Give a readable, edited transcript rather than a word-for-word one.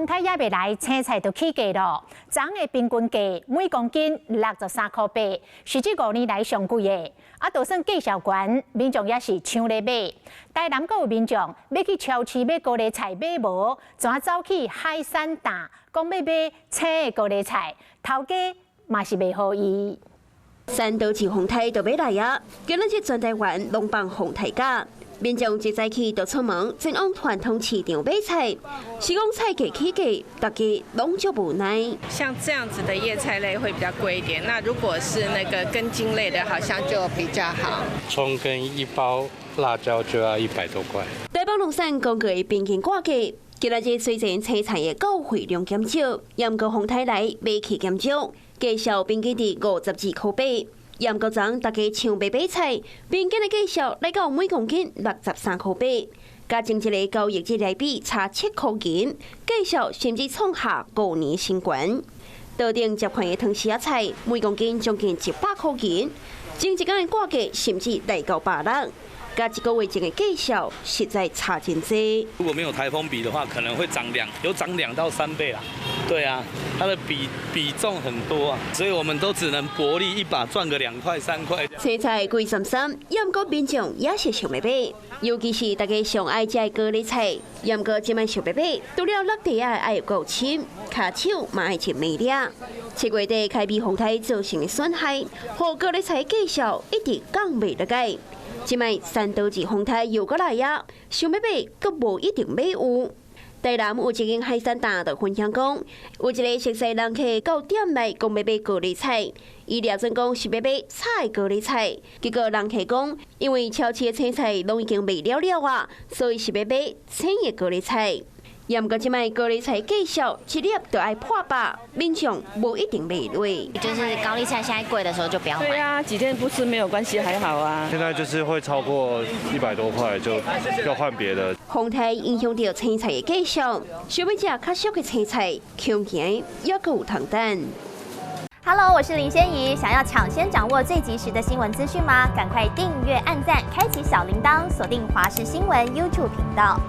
颱猶未來，青菜就起價囉。昨昏的平均價每公斤63塊8，是這5年來上貴的。啊，就算價數懸，民眾也是搶咧買。台南閣有民眾欲去超市買高麗菜買無，怎走去海產檔，講欲買青的高麗菜，頭家嘛是袂予伊。三多一風颱就欲來啊！今仔日全台灣攏放風颱假，民眾一早起就出門前往傳統市場買菜，是講菜價起價，大家攏足無奈。像這樣子的葉菜類會比較貴一點，那如果是那個根莖類的，好像就比較好。蔥跟一包辣椒就要100多塊。台北農產公告的平均掛價，今仔日雖然青菜的交匯量減少，毋過風颱來買氣減少。價數平均佇52塊8，毋過昨昏大家搶欲買菜，平均的價數來到每公斤63塊8，佮前一个交易日來比差7塊銀，價數甚至創下5年新高。桌頂這款的糖絲仔菜，每公斤將近100塊銀，前一工的掛價甚至來到160，佮一個月前的價數實在差真濟。如果沒有颱風比的話，可能會漲兩，有漲2到3倍啦。對啊，它的比重很多啊，所以我們都只能薄利一把賺個2塊3塊。青菜貴參參，毋過民眾也是想欲買，尤其是大家上愛食的高麗菜，毋過這擺想欲買，除了落地仔愛夠深，跤手嘛愛穿美領。7月底開始風颱造成的損害，予高麗菜價數一直降袂落來。這擺三多一風颱又閣來啊，想欲買，閣無一定買有。台南有一間海產檔就分享講，有一个熟似人客到店內講欲買高麗菜，伊掠準講是欲買炒的高麗菜，結果人客講，因為超市的青菜攏已經賣了了啊，所以是欲買青的高麗菜。毋過這擺高麗菜價數一粒就愛破百，民眾無一定買落。就是高麗菜現在貴的時候就不要買。對啊，幾天不吃沒有關係，還好啊。現在就是會超過100多塊，就要換別的。風颱影響著青菜的價數，想欲食較俗的青菜，恐驚猶閣有通等。 Hello，我是林仙怡。想要搶先掌握最及時的新聞資訊嗎？趕快訂閱、按讚、開啟小鈴鐺，鎖定華視新聞 YouTube 頻道。